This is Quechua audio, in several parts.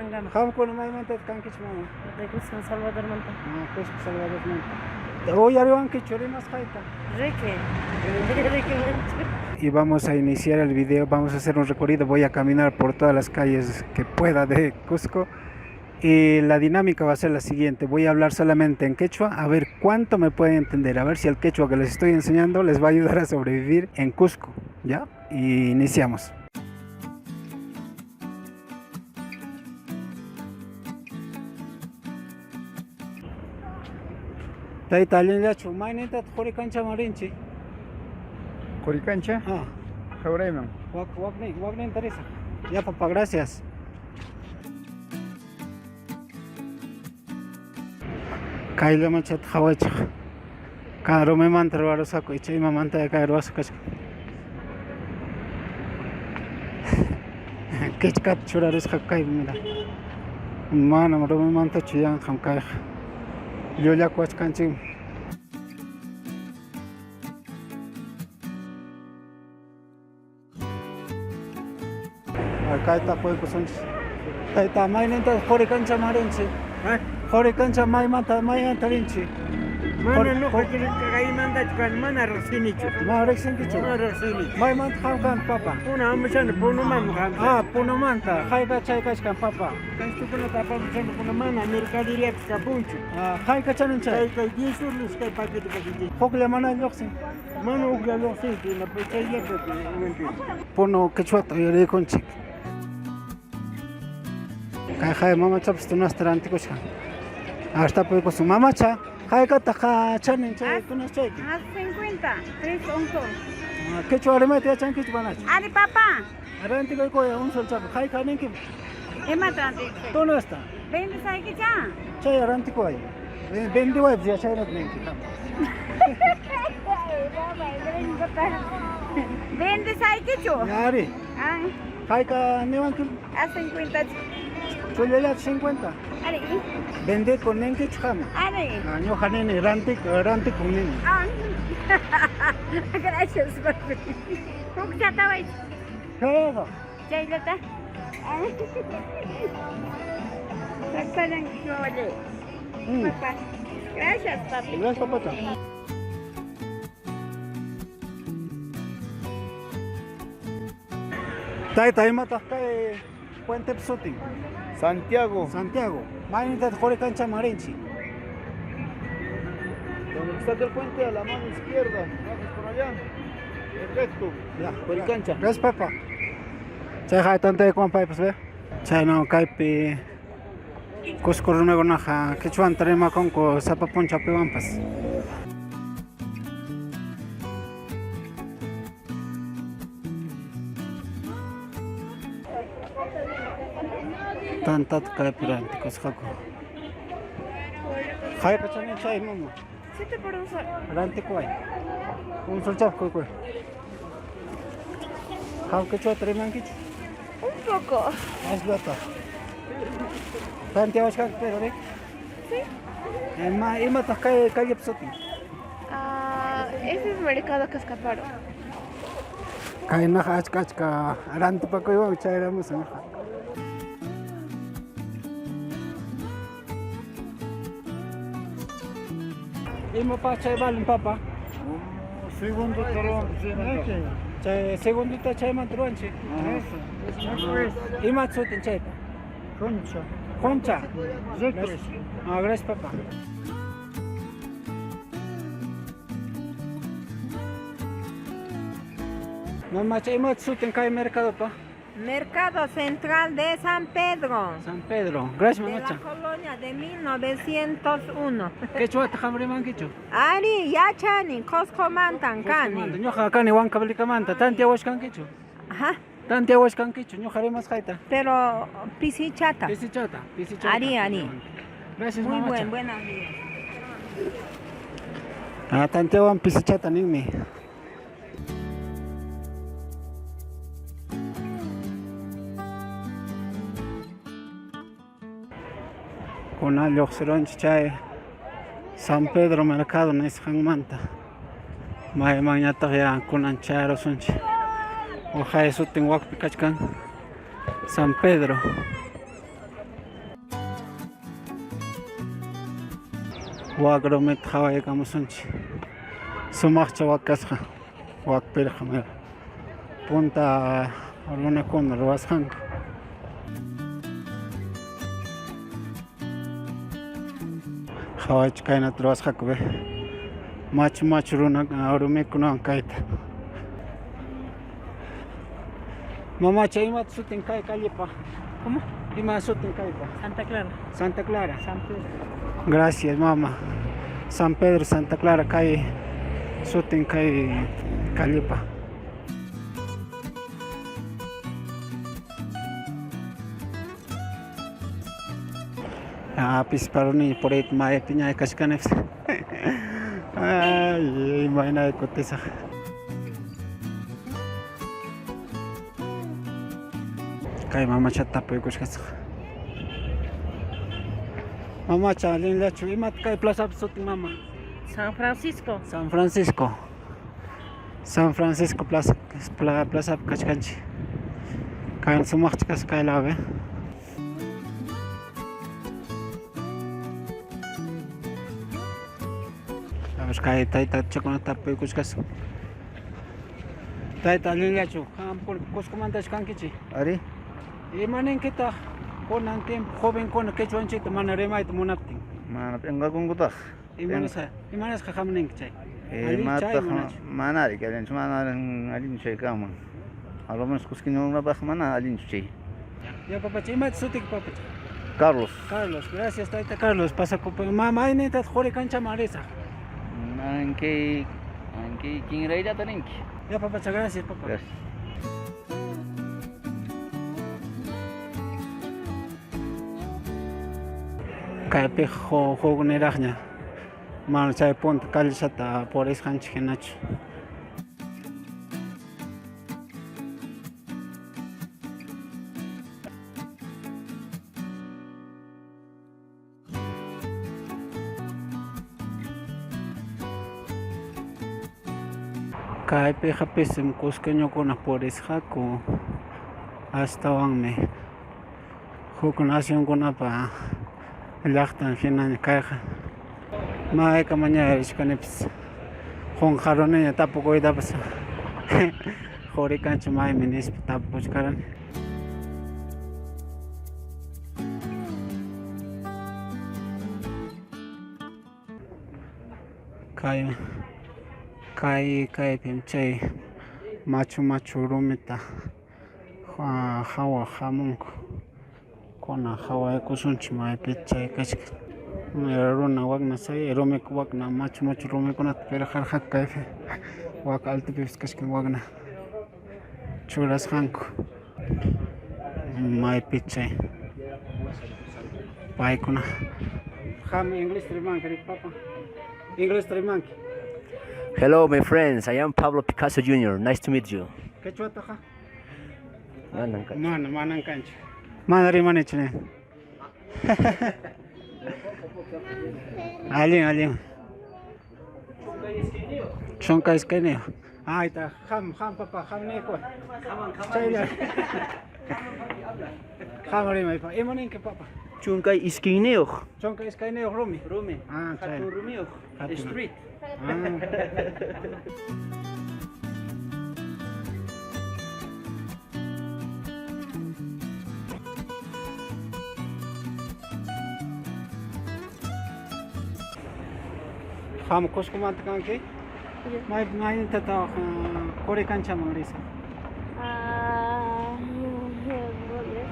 Kunankama. Qamkuna maymantataq kankichik mama? Ñuqayku San Salvadormanta. Ah, Cusco Salvadormanta. Uyariwankichu rimasqayta? Riki. Riki Y vamos a iniciar el video, vamos a hacer un recorrido, voy a caminar por todas las calles que pueda de Cusco. Y la dinámica va a ser la siguiente, voy a hablar solamente en quechua, a ver cuánto me pueden entender, a ver si el quechua que les estoy enseñando les va a ayudar a sobrevivir en Cusco, ¿ya? Y iniciamos. Tayta, allinllachu, maynintataq Qurikanchaman rinchik? Qurikancha, Ah, Jawrayman. wak, waknin, wakninta risaq. Ya papá, gracias. Kayllamanchata qhawaychik. Kan rumimanta ruwarusqaku icha imamanta kay ruwasqa kachkan. Kichkata churarusqaku kaypi mira. Manam rumimantachu yanqam kayqa. Llullakuwachkanchikmi. Kayta apuykusunchik. Tayta, maynintataq Qurikanchaman rinchik? Qurikancha maymanta maymanta rinchik? Mana ñuqa kaymantachu kani, mana riqsinichu. Mana riqsinkichu? Mana riqsinichu. Maymanta qam kanki papa? Puna hamushani, Punumanmi hamushani. Ah, Punomanta. Hayka chay kachkan papa? Kaystukunata apamushani, kuna mana mercaderiapas kapunchu. Ah, hayka chanin Chay chay? kay 10 soles kay paquete paquete. Huklla mana lluqsin. Mana huklla lluqsinchu, ima chayllata vendin. Puno quechuata uyarikunchik. Kay hay mamachapas tunasta rantikuchkan. Hasta apuykusun. Mamacha, haykataq chanin chay tunas chayki? A 50, 3 un sol. Ah, Quechua rimayta yachankichu manachu? Ari papá, Rantikuykuya un sol chapi. Hayka ninki? imata rantikusqayki? Tunasta. Vendesaykicha. Chay rantikuway. Vendiwaypas yachaynata ninki. Vendesaykichu? Ari, Ay, hayka niwanki? a 50. Chullallachu 50. Ari, Vendikun ninkichu qam? ari. Ah, ñuqa nini rantik rantikun nini. Ah. Gracias, papi. Huk chataway. Chayqa. Chayllata. Ay. Saksalanki wawallay. Papá. Gracias, papi. Gracias, papacha. Tayta, imataq kay puentepi sutin? Santiago. Santiago. Maynintataq Qurikanchaman rinchik? Donde está el puente a la mano izquierda. Vamos por allá. Perfecto. Ya, Qurikancha. Gracias, papá. Chay haytantaykuwan paypas ve. Chaynawan kaypi Cusco runakunaqa quechuanta rimakunku sapa p'unchaw piwanpas. Tantata kaypi rantikusqaku. Hayka chanin chay mama? 7 por un sol. Rantikuway. Un solchapi quykuy. Qam quechuata rimankichu? Un poco. Asllata. Tantiawachkanki pero riki? Sí. Ima imataq kay callepi sutin? Ah, ese es Mercado Cascaparo. Kaynaqa achka achka rantipakuywanmi chayaramusan ñuqa. Imapaq chay valen papa? Segundo talón. Chay segundita chaymanta ruwanchik. Imat sutin chaypa? Concha. Concha. Gracias. Ah, gracias papá. Mamacha, imat sutin kay mercado pa? Mercado Central de San Pedro, San Pedro. Gracias de la mamacha. colonia de 1901. Quechuata qam rimankichu? Ari, yachani, Cuscomantan kani. Ñuqa kani Huancavelikamanta, tantiawachkankichu? Ajá, Tantiawachkankichu, ñuqa rimasqayta. pero pisichata. Pisichata, pisichata. Ari, ari. Gracias, Muy mamacha. buen, buenos días. Ah, tantiawan pisichata ninmi. Kuna lluqsirunchik chay San Pedro Mercado nisqanmanta. Maymanñataq ya kunan chayarusunchik. Waqay sutin wakpi kachkan San Pedro. Wak rumita qhawaykamusunchik. Sumaqcha wak kasqa. Wak pirqa mira. Punta runakuna ruwasqanku. Qhawaychik kaynata ruwasqaku ve. Machu machu runa rumikunawan kayta. Mamacha, imata sutin kay callepa? ¿Cómo? Ima sutin kaypa? Santa Clara. Santa Clara. San Pedro. Gracias, mama. San Pedro, Santa Clara, kay sutin kay callepa. Ah, pisparuni por ahí maypiña kachkanipis. Ay, imayna kutisaq. Kay mamachata tapuykuchkasaq. Mamacha, allinllachu, imata kay plazapi sutin mama? San Francisco. San Francisco. San Francisco plaza plazapi kachkanchik. Kayna sumaqcha kasqa kay lawpi. A ver, kay taytachakunata tapuykuchkasaq. Tayta, allinllachu, qamkuna Cuscomantachu kankichik? Ari. Ima ninkitaq kunan tiempo jovenkuna quechuanchikta mana rimayta munaptin? Mana p'inqakunkutaq. Imanasqa, imanasqa qam ninki chay? Allinchu chay Imataq manachu? mana ari allinchu, mana allinchu chay kanman. A lo menos cusqueñokunapaq mana allinchu chay. Ya papacha, imata sutiyki papacha? Carlos. Carlos, gracias tayta Carlos, pasakupa. Mama, maynintataq Qurikanchaman risaq? Ankay ankay kinrayllata rinki. Ya papacha, gracias papa. Gracias. Kaypiqa hukniraqña mana chay punta kallishata purisqanchik hinachu. Kaypiqa pisim cusqueñokuna purisqaku, astawanmi huk nacionkunapa llaqtan hinaña kayqa. Maykamaña richkanipis qunqaruniña tapukuytapas Qurikancha maymi nispa tapukuchkarani. Kay kay kaypim chay machu machu rumita hawa hamunku. Kuna hawaykusunchik maypi chay kachkan. Runa wakna say rumi wakna machu machu rumikunata pirqarqaku kaypi wak altopipis kachkan wakna churasqanku maypi chay paykuna. Qam inglés rimanki riki papa. Inglés rimanki. Hello, my friends. I am Pablo Picasso Jr. Nice to meet you. Quechuataqa? Manan ka- Mana, manan kanchu. Mana rimanichu ni. Allin, allin. 12. Ahí está. Ham, ham, papá, ham niykuy. Chaylla. Ham rimay pa. Ima ninki papa? 12. 12 rumi. Rumi. Ah, chay. Hatun rumiyuq. Hatun. Street. Ah. Qam Cuscomanta kanki? May maynintataq Qurikanchaman risaq? Ah, ¿dónde?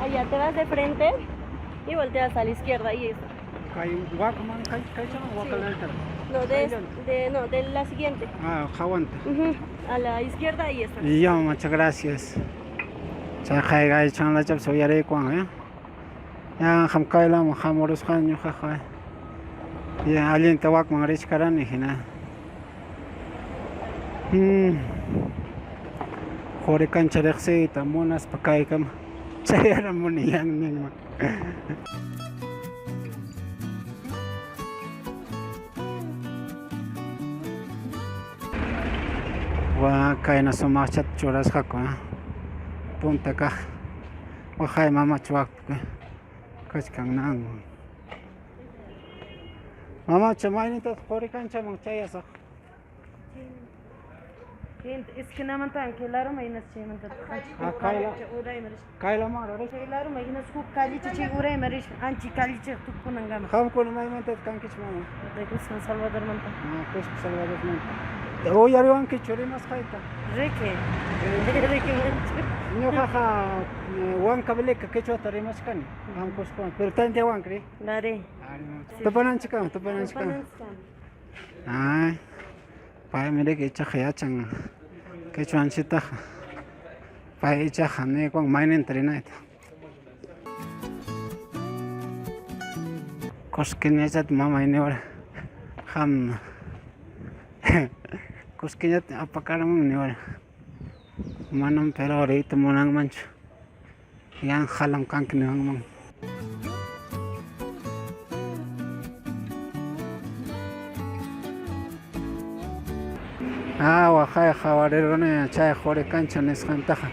Allá te vas de frente y volteas a la izquierda y está. Kay wakman kay kaychaman wakalanta. No, no, de la siguiente. Ah, hawanta. Ujú, a la izquierda y está. Ya, muchas gracias. Chay qaygaychanlachapas uyariykuwan, ¿eh? Ya qam kaylaman hamurusqani ñuqaqa. Ya allinta wakman richkarani hina. Qurikancha riqsiyta munaspa kaykama chayaramuni ñanninman. Wa kayna sumaqchata churasqaku, ¿eh? Punta kaq waqay mamacha wakpi kachkan nan. Mamacha, maynintataq Qorikanchaman chayasaq? Esquinamantan kay laruman hinaspa chaymanta Ah, kayla. Kaylaman riq. Chay laruman hinaspa huk kallicha chay urayman risqa qanchik kallicha tukunankama. Qamkuna maymantataq kankichik mama? Ñuqayku San Salvadormanta. Ah, Cusco Salvadormanta. Uyariwankichu rimasqayta? Riki. Riki manchu. Ñuqaqa Huancavelica quechuata rimachkani. Qam Cusco, pero tantiawanki ri? Lari. Tupananchikkama, tupananchikkama. Ay, paymi riki ichaqa yachan quechuanchiktaqa. Pay ichaqa niykuwan mayninta rinayta. Cusqueñallata mamay niwara qam Cusqueñata apakaramunmi niwara. Manam pero riyta munanmanchu. Yanqalam kanki niwanman. Ah, waqay qhawariruni chay Qorikancha nisqantaqa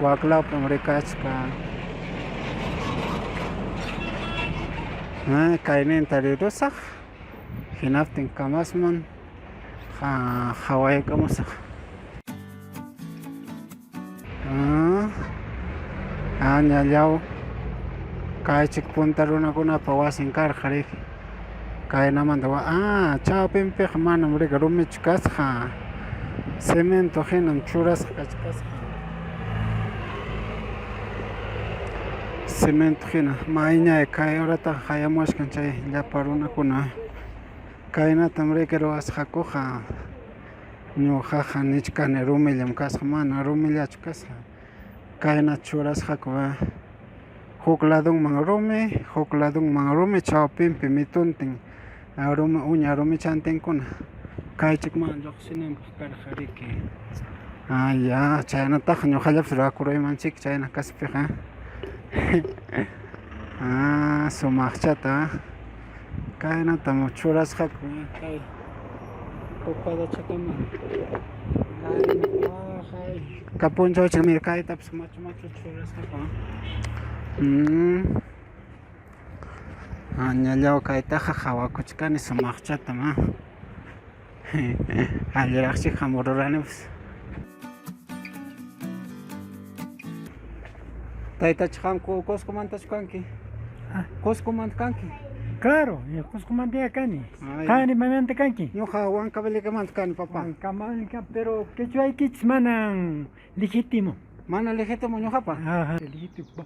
waklawpim rikachka. Ah, kayninta rirusaq hinaptin kamasman qhawaykamusaq. Ah, añallaw kaychik punta runakunapa wasin karqa riki. Kaynamanta chawpinpiqa manam riki rumichu kasqa, cemento hinam churasqa kachkasqa. Cemento hina mayñay kay horataqa hayamuchkan chay llapa runakuna. Kaynatam riki ruwasqakuqa. Ñuqaqa nichkani rumillam kasqa, mana rumillachu kasqa. Kayna churasqaku huk ladunman rumi, huk ladunman rumi, chawpinpi mituntin rumi uña rumichantinkuna. Kaychikman lluqsinanpaq karqa riki. Ah, ya, chaynataqa ñuqallapas ruwakuruymanchik chayna kaspiqa. Ah, sumaqchata. Kaynatam churasqaku kay kupadachakama. Kapunchawchik mira kaytapas machu machu churasqaku. Añallaw kaytaqa qhawakuchkani sumaqchatam. Alliraqchik hamururanipas. Taytacha qam Cuscomantachu kanki? Cuscomanta kanki? Claro, Cuscomanta kani. Qani maymanta kanki? Ñuqa Huancavelica kani, papá. Huancavelica, pero quechuaykichis manan legítimo. Mana legítimo ñuqapa? Ajá, legítimo.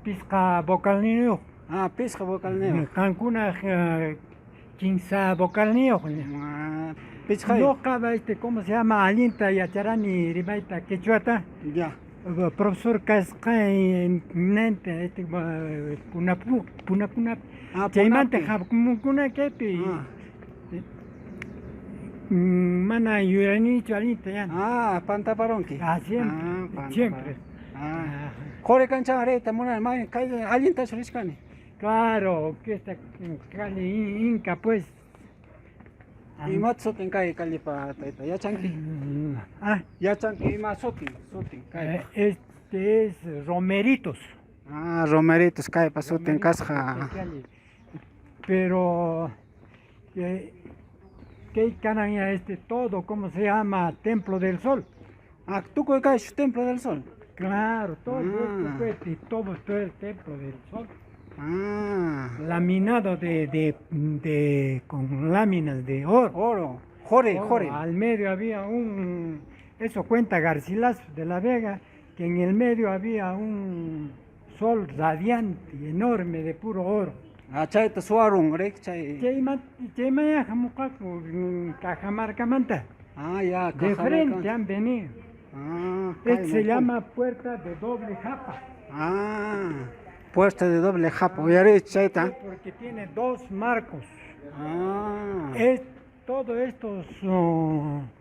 Pisqa vocalniyuq. Ah, pisqa vocalniyuq. Qankuna kinsa vocalniyuq. Ah, pichqayuq. Ñuqa, ¿cómo se llama? Allinta yacharani rimayta quechuata. Ya. Profesor kasqaymanta punapunapi. Ah, Chaymanta Punapi. hamunkuna kaypi. Ah. Mana yuyanichu allinta ya. Ah, pantaparonki. Ah, siempre, Ah, pantaparon. siempre. Ah. Qorikanchaman riyta munani, may kay allintachu richkani. Claro, que esta calle Inca, pues. Imata sutin kay callepa tayta, yachanki? Ah. Yachanki ima sutin, sutin kaypa. Este es Romeritos. Ah, Romeritos kaypa sutin kasqa. Calle. Pero kay kanan ya todo, ¿cómo se llama? Templo del Sol. Ah, tukuy kay Templo del Sol. Claro, todo Ah. esto, pues, y todo esto es el Templo del Sol. Ah. Laminado con láminas de oro. Oro. Jore, Oro. jore. Al medio había un, eso cuenta Garcilaso de la Vega, que en el medio había un sol radiante, enorme, de puro oro. Ah, chayta suwarun, rik, chay. Chaymaya hamuqaku Cajamarcamanta. Ah, ya, De Cajamarca. frente han venido. Ah, Este se kay, llama puerta de doble japa. Ah, puerta de doble japa. Uyari, chayta. Sí, porque tiene dos marcos. Ah. Todo estos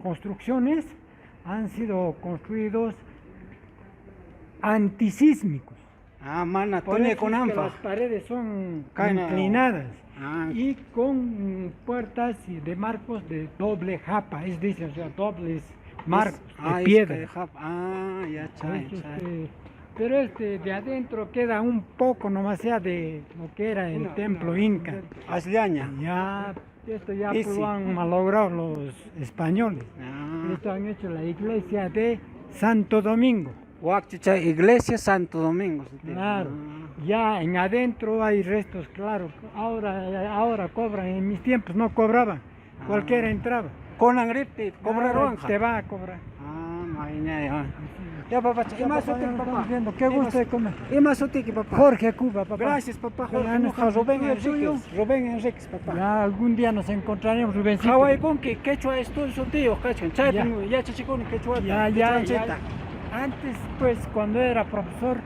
construcciones han sido construidos antisísmicos. Ah, mana, Por tune eso con es que anfa. las paredes son Kaina. inclinadas Ah. y con puertas y de marcos de doble japa, es decir, o sea, dobles marcos Ah, de iskay piedra. japa. Ah, ya, chay, Entonces, chay. Pero este de adentro queda un poco nomás sea de lo que era el templo inca. Asllaña. Ya, esto ya Isi. lo han malogrado los españoles. Esto han hecho la iglesia de Santo Domingo. Wakchi chay iglesia Santo Domingo. Claro. Ya en adentro hay restos, claro. Ahora, ahora cobran, en mis tiempos no cobraban. Cualquiera entraba. Kunan ripti cobraruanja. Te va a cobrar. Ah, mayñay. Ah. Ya papacha, Ya, ima papá, ya sutiki nos papá. estamos viendo. Qué gusto de comer. Ima sutiki papá. Jorge Cuba, papá. Gracias papá Ya Jorge. nos Nuja, estamos Rubén viendo. ¿El tuyo? Enríquez. Rubén Enríquez papá. Ya algún día nos encontraremos, Rubencito. Hawaikunki quechua estudio sutiyuq kachkan. Chaypim yachachikuni quechuata. Ya, ya, quechuanchikta. ya. Antes, pues, cuando era profesor,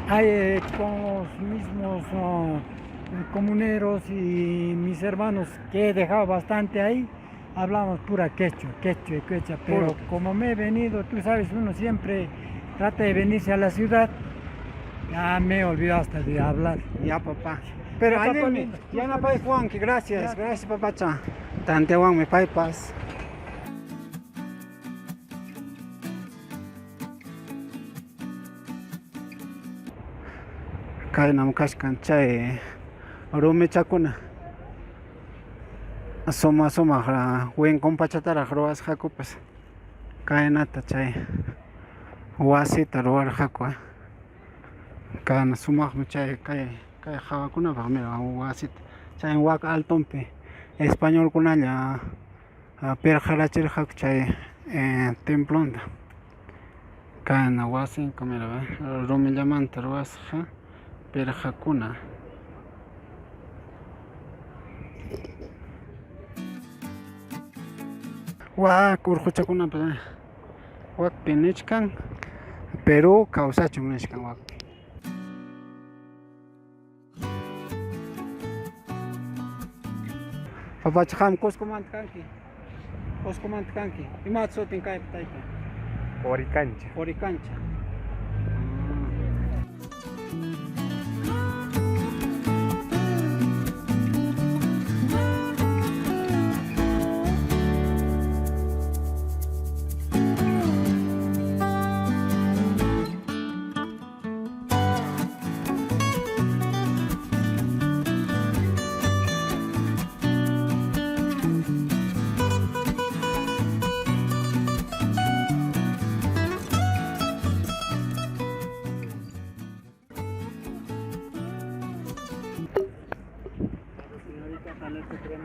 ay, con los mismos comuneros y mis hermanos que he dejado bastante ahí, hablamos pura quechua, quechua y quechua. Pero Puro. como me he venido, tú sabes, uno siempre trata de venirse a la ciudad, ya me he olvidado hasta de hablar. Ya papá. Pero Ya, papá allinmi. lindo. Yanapaykuwanki, gracias. Gracias papacha. Tantewanmi paypas. Kaynam kachkan chay rumichakuna. Suma sumaq winkunpachataraq ruwasqakupas. Kaynata chay wasita ruwarqaku. Kana sumaqmi chay kay kay hawakunapaq mira wasita. Chay waka altonpi españolkunalla pirqarachirqaku chay templonta. Kana wasinku mira rumillamanta ruwasqa pirqakuna. Wak urquchakunapas wakpi nichkan Perú kawsachun nichkan wakpi. Papacha qam Cuscomanta kanki. Cuscomanta kanki. Imataq sutin kaypi tayta? Coricancha. Coricancha.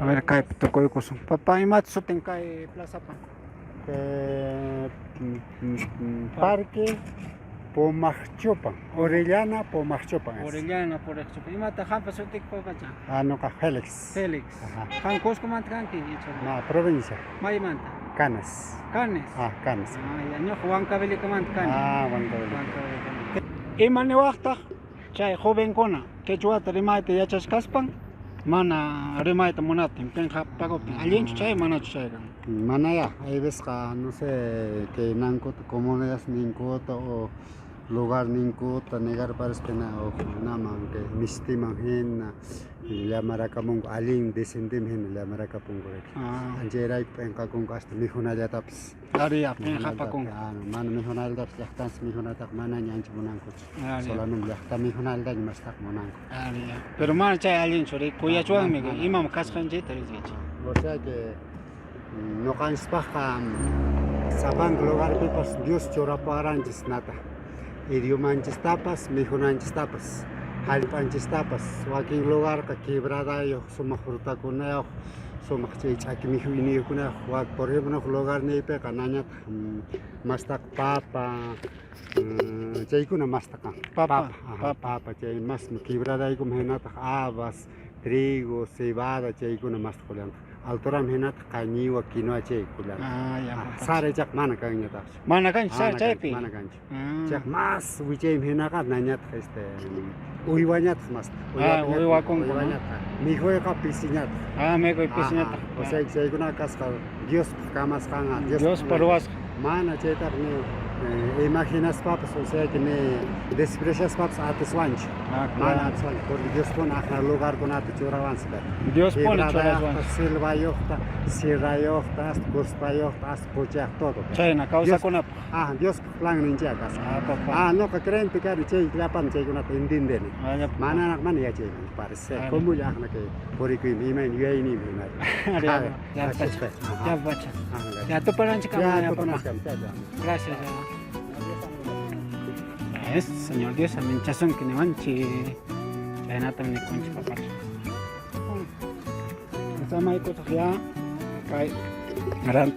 A ver, kaypi tukuykusun. Papá, imataq sutin kay plazapa? Parque Pomajchupan, Orellana Pomajchupan. es. Orellana Pomajchupan. Imataq qampa sutiki papacha? Ah, no, Félix. Félix. Ajá. Qam Cuscomanta kanki icha? No, provincia. Maymanta? Canas. Canes. Ah, Canas. Ah, ya ñuqa Huancavelikamanta kani. Ah, Huancavelica. Huancavelikamanta. Ima niwaqtaq chay jovenkuna quechuata rimayta yachachkaspan mana rimayta munaptin pinqapakuptin allinchu chay manachu chayqa? Mana ya, hay veces no sé que nankuta comunidad ninkuta o lugar ninkuta negar parece que na o naman que mistiman hina llamarakamunku allin decentim hina llamarakapunku riki. Ah. Anchayrayku p'inqakunku hasta mikhunallatapis. Ariya pinqapakunku. Ah, no, mana mikhunallatapis llaqtansi mikhunataqa manaña ancha munankuchu. Ariya. Solamente llaqta mikhunallataña mastaqa munanku. Ariya. Pero mana chay allinchu riki kuyachwanmi Ah, mana. imam kasqanchikta riqsichik. O sea que ñuqanchispaqqa sapanka lugarpipas Dios churapawaranchis nata. Idiomanchistapas, mikhunanchistapas, hallp'anchistapas, wakin lugarqa quebradayuq, sumaq frutakunayuq, sumaq chay ch'aki mikhuyniyuqkunayuq. Wak, por ejemplo, nuq lugarniypiqa nañataq mastaqa papa, chaykuna mastaqa. Papa, Papa, ajá, papa, chay masmi quebradaykum hinataq habas, trigo, cebada, chaykuna masta qullantaq. Alturam hinataq qañiwa, quinoa chay qullantaq. Ah, ya, Ah, papacha. sara ichaqa mana kanñataqchu. Mana kanchu sara Mana chaypi? kanchu, mana kanchu. Ah. Chayqa mas wichaymi hinaqa nañataq uywañataq masta. Ah, uywakunku, ¿no? Uywañataq. Mikhuyqa pisiñataq. Ah, mikhuy pisiñataq. Ajá. O sea, chaykuna kasqa Diospaq kamasqanqa, Diospa ruwasqa. Mana chaytaqa ni Imaginaspapas, o sea que ni despreciaspapas atiswanchu. Ah, Mana claro. atiswanchu, porque Dios pone aqna lugarkunata churawansi. Dios pone Quebradayuqta, churawansi. Selvayuqta, sierrayuqta, hasta cuspayuqta, hasta quchayuq, todo. Chayna kawsakunapaq. Ah, Dios planninchik kasqa. Ah, papá. Ah, noqa creyente kani chay llapan chaykunata entendeni. Ah, ya, papá. Manaraq mana yachayman, parece. Ah, Como llaqna kay purikuymi, imayna yuyayniymi imari. Ya, A ver, ya, gracias, pacha. pues. Ajá. Ya, pacha. Ah, gracias. Ya, tuparanchik Ya, ya, papá. tupananchikama, ya, ya. Gracias. Ya. Es, Señor Dios, aminchasunki niwanchik. Chaynatam nikunchik papacha. Samaykutaq ya kay gran